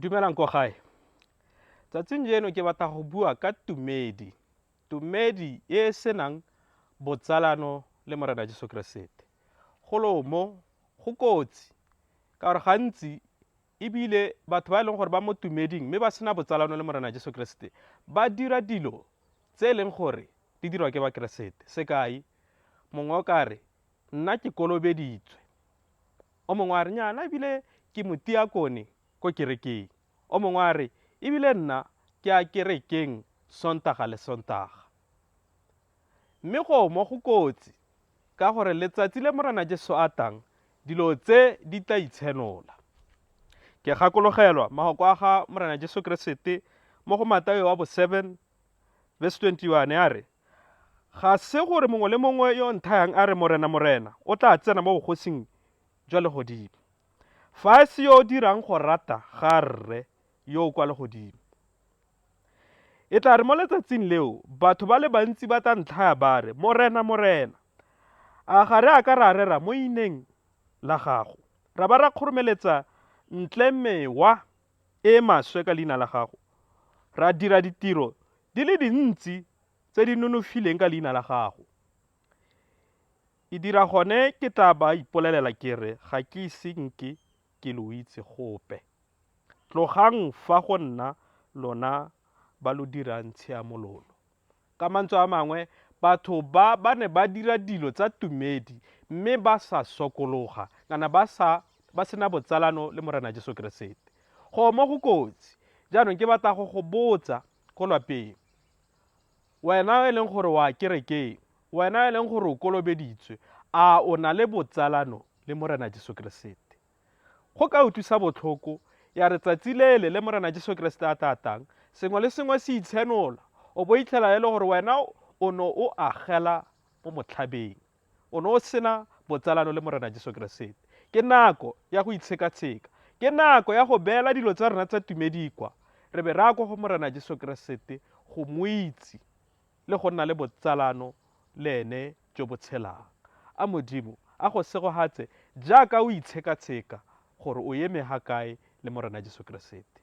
Dumelang ko gae. Tsatsing jeno ke batla go bua ka tumedi, tumedi e e senang botsalano le Morena Jesu Keresete. Golo mo go kotsi ka gore gantsi ebile batho ba e leng gore ba mo tumeding mme ba sena botsalano le Morena Jesu Keresete ba dira dilo tse e leng gore di dirwa ke Bakeresete. Sekai, mongwe o ka re nna ke kolobeditswe, o mongwe a re nyana ebile ke motiakone ko kerekeng, o mongwe a re ebile nna ke a kerekeng Sontaga le Sontaga. Mme go mo go kotsi ka gore letsatsi le Morena Jesu a tang dilo tse di tla itshenola. Ke gakologelwa mafoko a ga Morena Jesu Keresete mo go Matayo wa bo 7 verse 21 a re, Ga se gore mongwe le mongwe yo o nthayang a re Morena, Morena, o tla tsena mo bogosing jwa legodimo, fa e se yo o dirang go rata ga Rre yo o kwa legodimo. E tla re mo letsatsing leo batho ba le bantsi ba tla ntlhaya ba re, Morena, Morena, a ga re a ka ra rera mo ineng la gago, ra ba ra kgoromeletsa ntle mewa e e maswe ka leina la gago, ra dira ditiro di le dintsi tse di nonofileng ka leina la gago? E dira gone ke tla ba ipolelela ke re, ga ke ise nke ke lo itse gope. Tlogang fa go nna lona ba lo dirang tshiamololo. Ka mantswe a mangwe, batho ba ba ne ba dira dilo tsa tumedi mme ba sa sokologa kana ba sa ba sena botsalano le Morena Jesu Keresete. Go mo go kotsi. Jaanong ke batla go go botsa ko lwapeng, wena e leng gore wa kerekeng, wena e leng gore o kolobeditswe, a o na le botsalano le Morena Jesu Keresete? Go ka utlwisa botlhoko ya re tsatsi lele le Morena Jesu Keresete a tla tlang, sengwe le sengwe se itshenola, o bo itlhela e le gore wena o ne o agela mo motlhabeng, o ne o sena botsalano le Morena Jesu Keresete. Ke nako ya go itshekatsheka, ke nako ya go beela dilo tsa rona tsa tumedi kwa, re be re ya kwa go Morena Jesu Keresete go mo itse le go nna le botsalano le ene jo bo tshelang. A Modimo a go segogatse jaaka o itshekatsheka gore o eme ga kae le Morena Jesu Keresete.